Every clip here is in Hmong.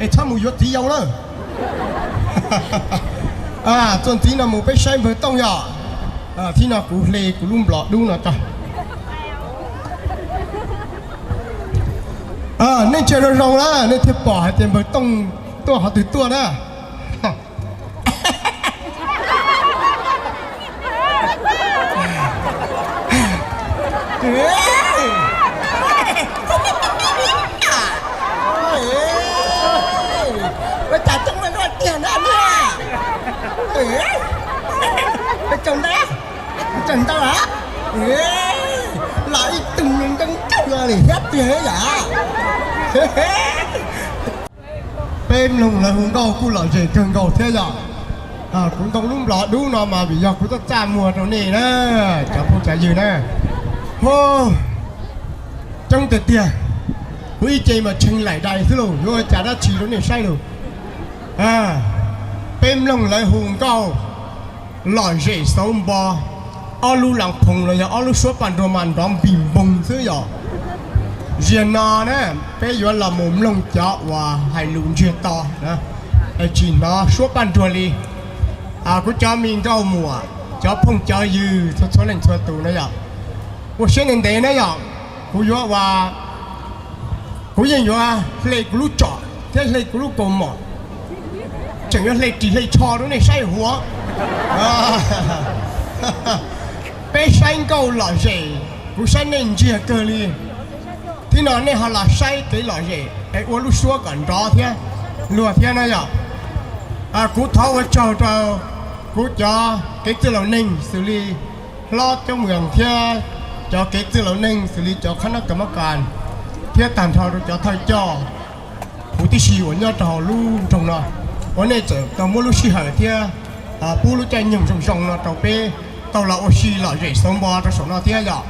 Es txhob mus yuav txiv yau lawm. Txuas ntxiv no mus peb saib npawg Tooj yom. Thib no kuv hle kuv lub nplov dub no tso. Nej ntsia zoo zoo na nej thiaj pom hais tias npawg Tooj tuaj qhov twg tuaj na. Ua cas coob leej tiag na. Tsaug ntau, tsaug ntau, los ib tug ntoo tsaug li thiab tiag yom. Peb mloog lawv hu nkauj kuj lom zem kawg nkaus thiab yom. Kuv ntoo lub nplov dub no mas vim yog kuv tuaj txaj muag rau nej na, cov phooj cov ywg na. Ho, coob tiag tiag, kuv ib ce mas tshee laim dais xwb lauj, yuav ua cas dab tsi rau nej saib lauj. Peb mloog lawv hu nkauj lom zem xauv npo, ob lub las phoos los yog ob lub suab paj nruag mas nrov npis npoog xwb yom. Ziag no na, peb yuav los mus mloog cov uas hais lus ntsiag to, tsis hnov suab paj nruag li. Kuv cov me nkauj muam, cov phooj cov ywg txhua txhua leej txhua tus na yom, ua siab ntev ntev na yom. Kuv yuav ua, kuv yeej yuav hle kuv lub tsom thiab hle kuv lub kaus mom, tseem yuav hle ris hle tsho rau nej saib huv. Peb saib nkauj lom zem, kuv saib nej ntsiag kawg li. Thib no nej ho los saib kev lom zem es ua lub suab kom nrov thiab luag thiab na yom. Kuv thov ua tsaug rau kuv cov kev txwj laus neeg xws li hlob coob moos thiab cov kev txwj laus neeg xws li cov khab nab kas mab kas thiab tag nrho rau cov thawj coj huv tib si uas nyob rau hauv lub nroog no, uas nej txawm tau muab lub sij hawm thiab pub lub caij nyoog zoo zoo no rau peb tau los ua si lom zem xauv npo rau saum no thiab yom.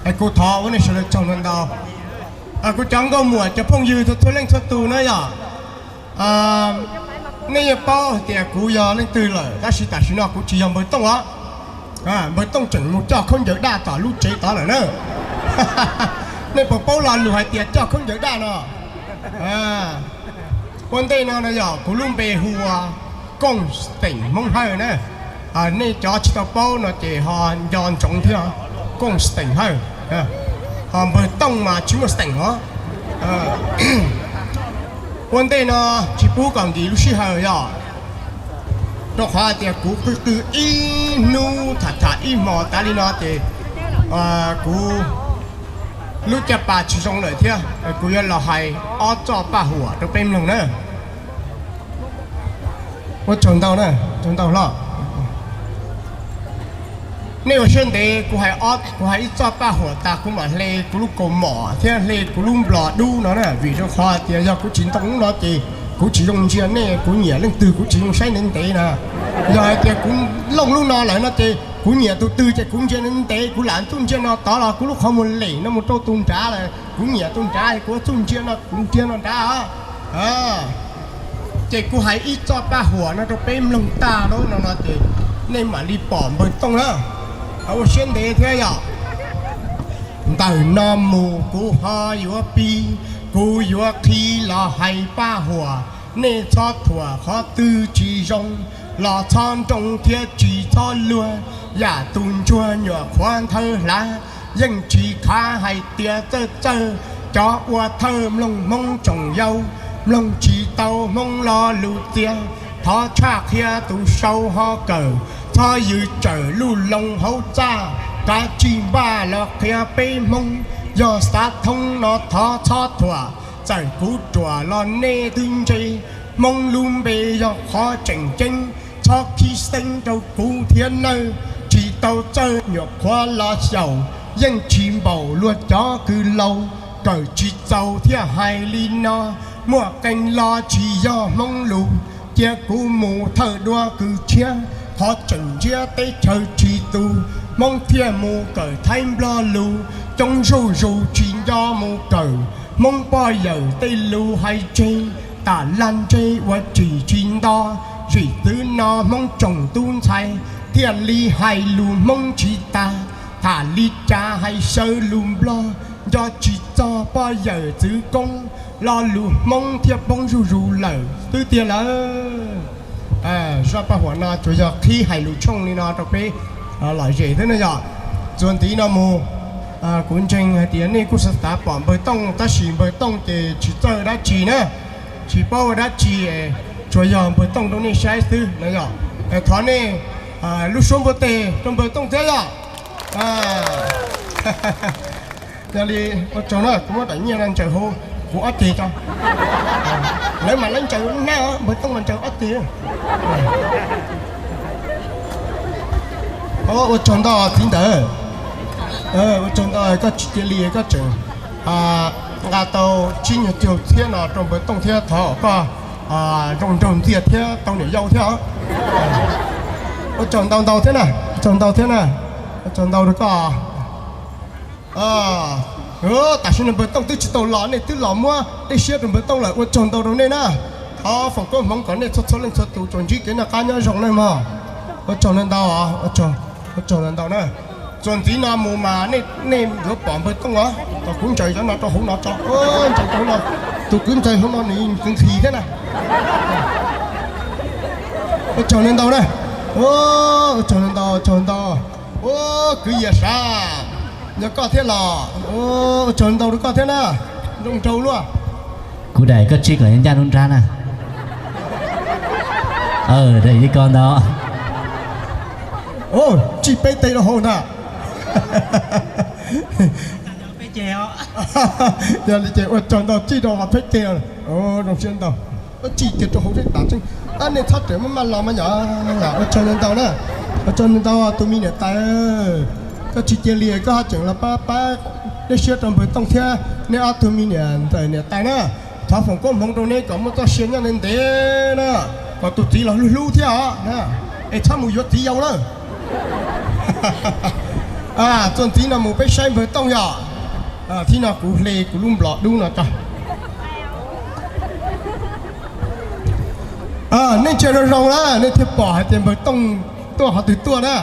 Es kuv thov ua nej sawv daws tsaug ntau ntau. Kuv cov nkauj muam cov phooj ywg txhua txhua leej txhua tus na yom, nej yeej paub hais tias kuv yog leej twg lawm, tab sis tam sim no kuv tsis yog npawg Tooj os. Npawg Tooj tseem mus coj khaub ncaws daj tom lub tsev tod lawm na. Nej puas paub lo lus hais tias coj khaub ncaws daj no? Ua ntej no no yog kuv lub npe hu ua Kooj Xeem Hmoob Hawj na. Nej cov tsis tau paub no ces ho nco ntsoov thiab, Kooj Xeem Hawj. Ho npawg Tooj mas tsis muaj xeem os. Ua ntej no tsis pub kom nkim lub sij hawm yom, rau qhov hais tias kuv qw qw ib hnub tham tham ib hmos tas li no ces kuv lub caj pas tsis zoo lawm thiab, kuv yuav los hais ob txoj paj huam rau peb mloog na. Ua tsaug ntau na, tsaug ntau hlob. Nej ua siab ntev, kuv hais ib txoj paj huam tas kuv mam hle kuv lub kaus mom thiab hle kuv lub nplov dub no na, vim rau qhov hais tias yog kuv tsis ntoo lub no ces kuv tsis zoo ntsia nej, kuv nyiam leej twg kuv tsis zoo saib ntev ntev na. Yog hais tias kuv looj lub no lawm no ces kuv nyiam tus twg ces kuv ntsia ntev ntev, kuv lam txuj ntsia no tod los kuv lub qhov muag lem no mus rau tus nrad lawm, kuv nyiam tus nrad kuv txuj ntsia no kuv ntsia no nrad. Ces kuv hais ib txoj paj huam no rau peb mloog tag lawm no no ces nej mam li pom npawg Tooj na. Ua siab ntev thiab yom. Ntawm no mus kuv ho yuav pib, kuv yuav qhib los hais paj huam, nej txhob thuam qhov twg tsis zoo, los txhob nroo thiab tsis txhob luag, yam tus ntsuag nyuam qhuav nthawv hlav, yeej tsis khav hais tias txawj txawj. Cov ua thawj mloog Hmoob tsoom yau, mloog tsis tau Hmoob lo lus txias, thov tshaj qhia tus sau ho kawm, txhob yws tsawm luj loo hauv txaj, kav tsij npaj los qhia peb Hmoob, yog xav thoob no thov txhob thuam, txawm kuv ruam los nej twb ntse, Hmoob lub npe yog qhov tseem ceeb, txhob khib xeeb rau kuv thiab nawj, tsis tau txawj nyuam qhuav los xyaum, yeej tsis npaum luag cov kws laus, kawm tsis txaus thiaj hais li no, muaj qee lo tsis yog Hmoob lus, cia kuv mus thawj dua kws tshiab, qhov tseem ntsiab teb chaws tsis tus, Hmoob thiaj mus kawm Thaib Nplog lus, coob zuj zus tsis nco mus kawm, Hmoob poj yawm tej lus hais tseg, tam lag ntseg ua tsis tsis nto, zim txwv no Hmoob tsoom tub ntxhais, thiaj li hais lus Hmoob tsis tag, tham li cas hais xyaw lus Nplog, nco tsis txog poj yawm txwv koob, Lo lus Hmoob thiaj poob zuj zus lawm xwb tiag lawm. Zaj paj huam no tsuas yog qhib hais lus tshooj li no rau peb lom zem xwb na yom. Txuas ntxiv no mus, kuv ntseeg hais tias nej kuj xav xav pom npawg Tooj tab sis npawg Tooj ces tsis txawj dab tsi na, tsis paub ua dab tsi, tsuas yog npawg Tooj rau nej saib xwb na yom. Thov nej lub suab npuaj tes rau npawg Tooj thiab yom. Yog li ua tsaug na, kuv muab daim nyiaj no ntsaws hauv kuv ob ceg tso. Lawv mas lawv ntsaws hnab, npawg Tooj mas ntsaws ob ceg. Ua tsaug ntau txiv ntawd, ua tsaug ntau koj tsis cia li koj tseem nqa tau tsib nyuag caug txhiab no rau npawg Tooj thiab thov koj zoo nraug ntxiag thiab tau niam yau thiab. Ua tsaug ntau ntau thiab na, ua tsaug ntau thiab na, ua tsaug ntau rau koj. Tam sim no npawg Tooj twb tsis tau los, nej twb los muab dej siab rau npawg Tooj lawm, ua tsaug ntau rau nej na. Thov foom koob hmoov kom nej txhua txhua leej txhua tus tsuas ntsib kev noj qab nyob zoo na mog. Ua tsaug ntau ntau, ua tsaug ntau ntau na. Txuas ntxiv no mus mas nej yuav pom npawg Tooj os, kom kuv ntsaws cov no rau hauv no tso, ntsaws rau hauv no, tus kwv ntxawg hauv no nws nqhis thiab na. Ua tsaug ntau na, ua tsaug ntau, ua tsaug ntau. Ua kwv Yias Sav, yog koj thiab los, ua tsaug ntau rau koj thiab na, zoo nraug luaj. Kuv daim koj tsij kom ncaj nruab nrab na. Daim li ko ntau. Tsij peb teg rau hauv ntag. Yog li ces ua tsaug ntau, tsij rau hauv peb teg, zoo siab ntau. Tsij kiag rau hauv seb tas tseeb, nej txhob rawm maj maj los mas yom. Ua tsaug ntau na, ua tsaug ntau tus me niam tais, koj tsis cia li koj ho tseem los pab pab dej siab rau npawg Tooj thiab nej ob tug me niam ntxawm niam tais na. Thov foom koob hmoov rau neb kom muaj txoj sia nyob ntev ntev na, kom tus txiv los hlub hlub thiab os, es txhob mus yuav txiv yau na. Txuas ntxiv no mus peb saib npawg Tooj yom. Txij no kuv hle kuv lub nplom dub no tso. Nej ntsia zoo zoo na nej thiaj pom hais tias npawg Tooj tuaj qhov twg tuaj na.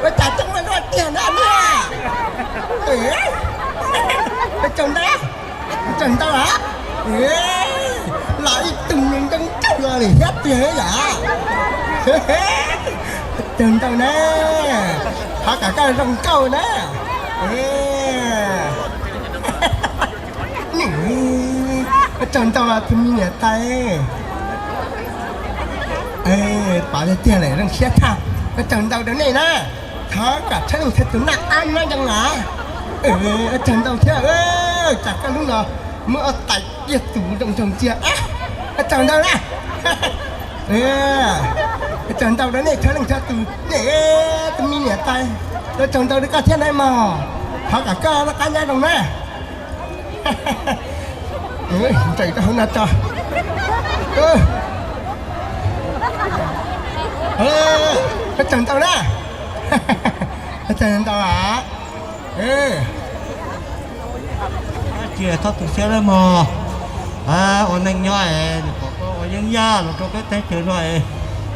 Ua cas coob luaj tiag na. Ua tsaug ntau, ua tsaug ntau a. Los ib tug zoo nkauj li thiab tiag yom. Ua tsaug ntau na, thov kom koj zoo nkauj na. Ua tsaug ntau tus me niam tais. Pom tiag tiag lawm zoo siab tshaj. Ua tsaug ntau rau nej na. Thov kom txhua leej txhua tus noj qab nyob zoo na. Ua tsaug ntau thiab, tsam koj lub no muab ua tais diaj tus zoo zoo ntxiag. Ua tsaug ntau na. Ua tsaug ntau rau nej txhua leej txhua tus, nej tus me niam tais. Ua tsaug ntau rau koj thiab na mog. Thov kom koj noj qab nyob zoo na. Ntsaws rau hauv no tso. Ua tsaug ntau na. Ua tsaug ntau a. Cia txhob tu siab nawb mog. Ua neej nyob es nws pom koj ua yeeb yaj los rau peb teb chaws no es,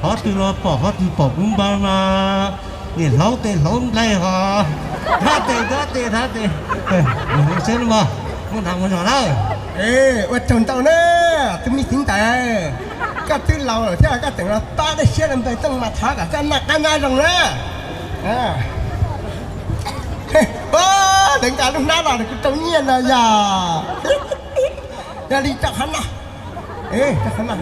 qhov twg los pom, qhov twg pom kuv npawg mas niam hlauv tes hlauv nplaig ho thab tes thab tes thab tes. Mus seb nawb mog, muaj hnav mus zog na. Ua tsaug ntau na, tus me txiv ntawd, koj twb laus lawm thiab koj tseem los pab dej siab rau npawg Tooj mas thov kom koj noj qab nyob zoo na. Lawv nqa lub hnab los kuv rau nyiaj no yog. Yog li rau qhov no, rau qhov no.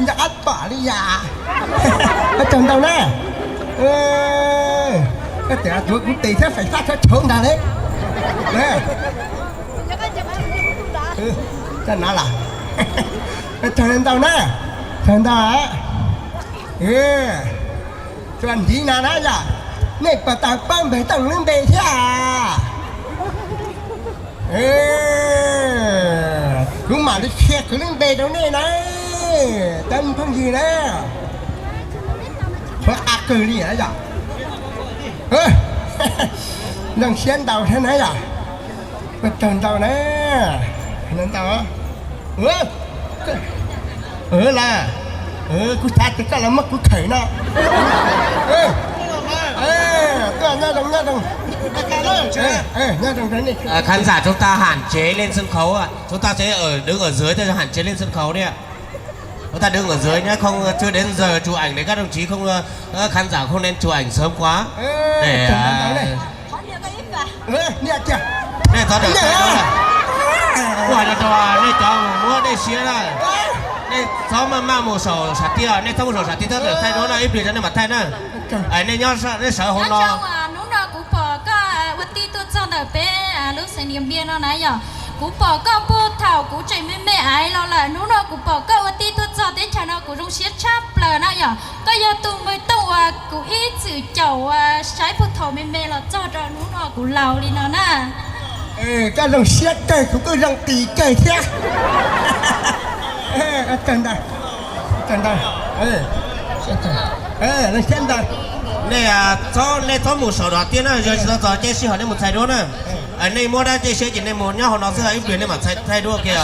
Nco qab pom li yam. Ua tsaug ntau na. Koj tseem tuav kuv tes thiab fais fab tshauv tshauv ntag le. Koj no los. Ua tsaug ntau na. Tsaug ntau. Txuas ntxiv no na yom, nej puas tau paub npawg Tooj lub npe thiab? Kuv mam li qhia kuv lub npe rau nej na, cov phooj ywg na. Qhuav qab kawg li yom. Zoo siab ntau thiab na yom. Ua tsaug ntau na, ntau. Las, kuv xav tias koj los muab kuv khawm no. Tuaj, nyob zoo, nyob zoo. Khán giả chúng ta hạn chế lên sân khấu ạ. Chúng ta sẽ ở, đứng ở dưới thôi, hạn chế lên sân khấu đi ạ. Chúng ta đứng ở dưới nhé, không, chưa đến giờ chụp ảnh để các đồng chí không, ờ, các khán giả không nên chụp ảnh sớm quá. Để, à, nej txhob, nej cov mus muab nej siab na. Nej txhob maj maj mus saum sam tiaj, nej txhob mus saum sam tiaj, txhob tawm thaij duab na, ib pliag rau nej mam thaij na. Nej nyob, nej sawv hauv no. Hnub no kuv pom koj ua tij tuaj txog ntawm peb lub xeev Niam Npiaj no na yom. Kuv pom koj puag thaum kuv tseem me me aiv los lawm, hnub no kuv pom koj ua tij tuaj txog teb chaws no kuv zoo siab tshaj plaws na yom. Koj yog tus npawg Tooj uas kuv ib txwm caum saib puag thaum me me los txog rau hnub no kuv laus li no na. Koj zoo siab kawg, kuv kuj zoo tis kawg thiab. Ntawd, ntawd, nej txhob mus saum no tiag na, yog tsis tau txog caij sij hawm nej mus txhais duab na. Nej muab dab caij siab ces nej mus nyob hauv no xwb, ib pliag nej mam txhais thaij duab kiag.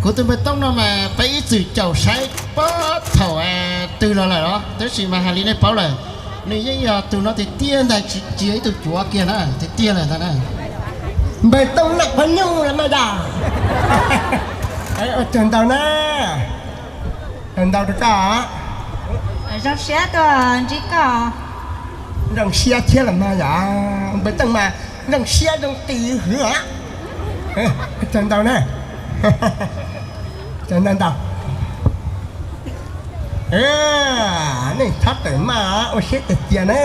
Kuv tus npawg Tooj no mas peb ib txwm caum saib puag thaum twg los lawm os, tab sis mas hais li nej paub lawm, nws yeej yog tus no tiag tiag ntag, tsis, tsis yog ib tug cuav kiag na, tiag tiag lawm ntag na. Npawg Tooj Nam Phab Nyuj los mas yog. Ua tsaug ntau na, tsaug ntau rau koj. Zoo siab tuaj ntsib koj. Zoo siab thiab los mas yog, npawg Tooj mas zoo siab zoo tis hwv os. Tsaug ntau na. Tsaug ntau ntau. Nej txhob tawm maj ua siab cia cia na.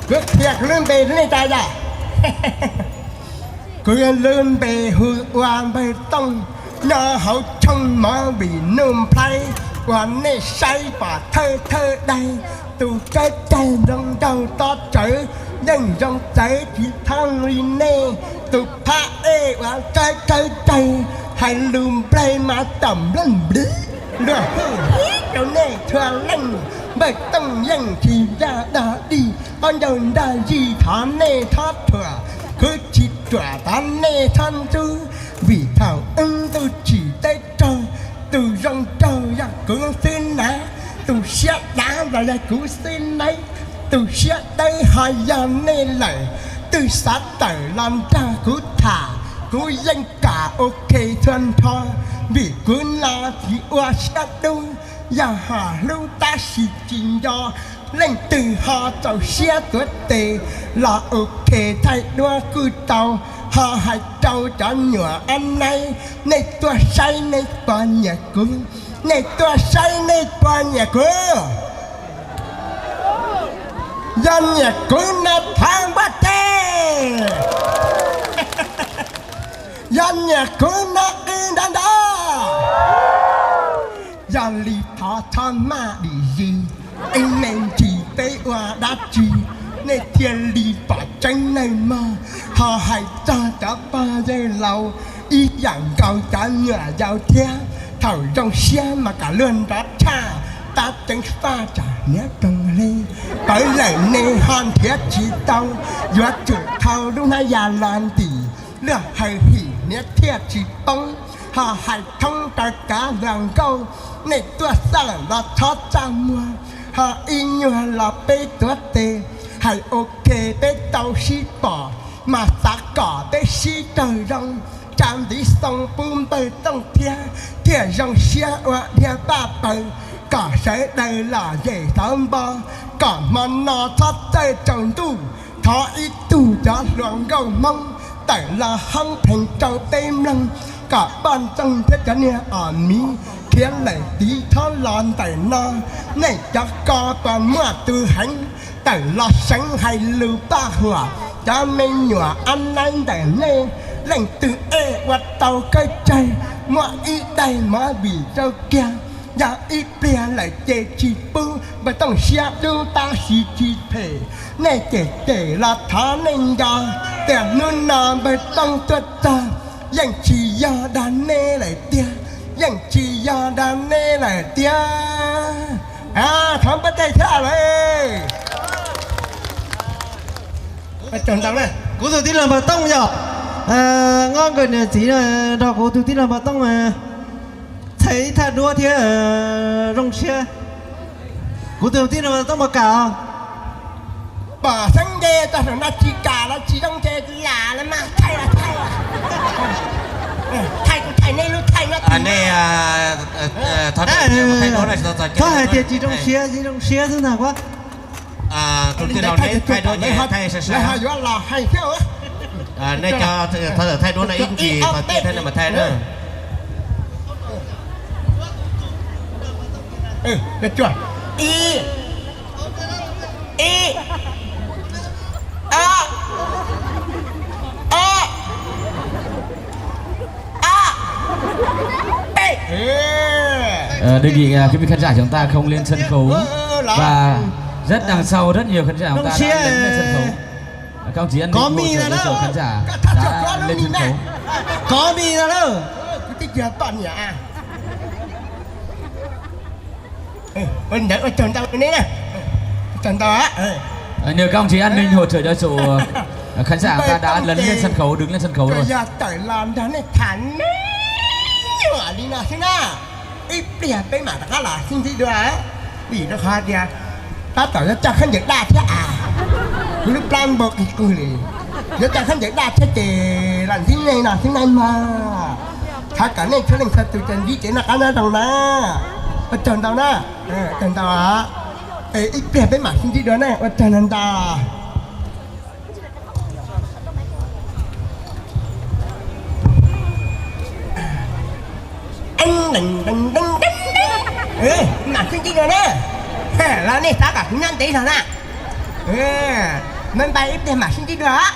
Kuv qhia kuv lub npe rau nej tas yom. Kuv lub npe hu ua npawg Tooj, nyob hauv tshooj Movie Nuj Nplhaib, uas nej saib pom thawj thawj daim, tus tsawb caig nroo nraug tob tsawv, yeej zoo txawv tsis thooj li nej, tus phab ej uas tsawb tsawb tsawg, hais lus nplawg mas tom nplawg npliv, luag hu hib rau nej txhua leej. Npawg Tooj yeej tsis ncaj dog dig, ob ncaug nrag zis thov nej txhob thuam, khwv tsis ruam thov nej txhob ntxub, vim thaum wb ntuj tsim teb raug, tus zoo nraug yog kuv xwb na, tus siab dav los yog kuv xwb na, tus siab dawb ho yog nej lawm. Twb xav tawm los nrog kuv tham, kuv yeej kam ok txhua nrho, vim kuv no tsis ua siab dub, yog ho hlub tab sis tsis nco. Leej twg ho txaus siab tuav tes los ok thaij duab kuj tau, ho hais rau cov nyuam ab naib, nej tuaj saib nej puas nyiam kuv, nej tuaj saib nej puas nyiam kuv. Yog nyiam kuv no thov npuaj teg. Yog nyiam kuv no qw nrov nrov. Yog li thov txhob maj dim zis, ib me ntsis peb ua dab tsi, nej thiaj li pom tseeb nawj mog. Ho hais txog cov pog yawg laus, ib yam nkaus cov nyuam yaus thiab, thaum zoo siab mas kom luag nrov tshaj, tab ceev faj tsam hniav roog hle, pawv lawm ne ho nrhiav tsis tau, yuav tsum thau lub hnab ya los ntim, luag hawm him hniav thiaj tsis poob. Ho hais thoob rau cov hluas nkauj, nej tuaj xaj los txhob txaj muag, ho ib nyuag los peb tuav tes, hais ok peb tau sib pom, mas xav kom peb sib raug zoo, tsa ntiv xoo pub npawg Tooj thiab, thiaj zoo siab ua dhia paj paws, kom sawv daws lom zem xov npo, kom hmo no txhob txawj tsaus ntuj. Thov ib tug cov hluas nkauj Hmoob tawm los hoob pheej rau peb mloog, kom poj ntxoog thiab cov niag os miv khiav lawm tiv thob los ntawm no. Nej cov ko puas muaj tus heev tawm los seev hais lus paj huam cov me nyuam ab naib ntawm nej? Leej twg ej ua tau kawb tsawg, muab ib daim movie rau kiag, yog ib pliag lawm ces tsis pub. Npawg Tooj siab dub tab sis tsis phem, nej cem cem los thov nej nco, tias hnub no npawg Tooj tuaj txog, yeej tsis yog dag nej lawm tiag, yeej tsis yog dag nej lawm tiag. Thov npuaj teg thiab lawm. Kuv tus tij laug Npawg Tooj yog, Nkauj Nkawm niam txiv nrog kuv tus tij laug Npawg Tooj txhais ib thaj duab thiab zoo siab. Kuv tus tij laug Npawg Tooj puas kam os? Pom xeeb nce tau saum no tsis kam los tsis zoo ces lam los mas thaij los thaij. Thaij kuv thaij nej lub thaij no nej. Txhob hais tias tsis zoo siab, tsis zoo siab xwb ntag kuv. Tus tij laug neb thaij duab ces thaij sab sab. Nej cov thov tawm thaij duab no ib ntsis qhov tij thiab nej mas thaij na. Ờ, đề nghị, à, quý vị khán giả chúng ta không lên sân khấu. Và rất đằng sau rất nhiều khán giả chúng ta đã lên sân khấu. Các ông chí ăn Kov Minh ngồi rồi, rồi khán giả đã lên sân khấu. Kov Minh na. Ntawd ua tsaug ntau ne, ua tsaug ntau. Nhờ các ông chí an ninh hỗ trợ cho trụ, khán giả ta đã lấn lên sân khấu, đứng lên sân khou rồi. Yog tawm los nrog nej tham ne, li no xwb na, ib pliag peb mam rov qab los sib ntsib dua. Vim rau qhov tias tab tom yuav coj khaub ncaws daj thiab as, kuv lub plab npau qig qwg li. Yuav coj khaub ncaws daj thiab ces los ntsib nej no xwb na mog. Thov kom nej txhua leej txhua tus ces ntsib kev noj qab nyob zoo na. Ua tsaug ntau na, ua tsaug ntau. Ib pliag peb mam sib ntsib dua na, ua tsaug ntau ntau. Mam sib ntsib dua na, los nej xav kom kuv nyob ntev zog na. Bye bye, ib pliag mam sib ntsib dua os.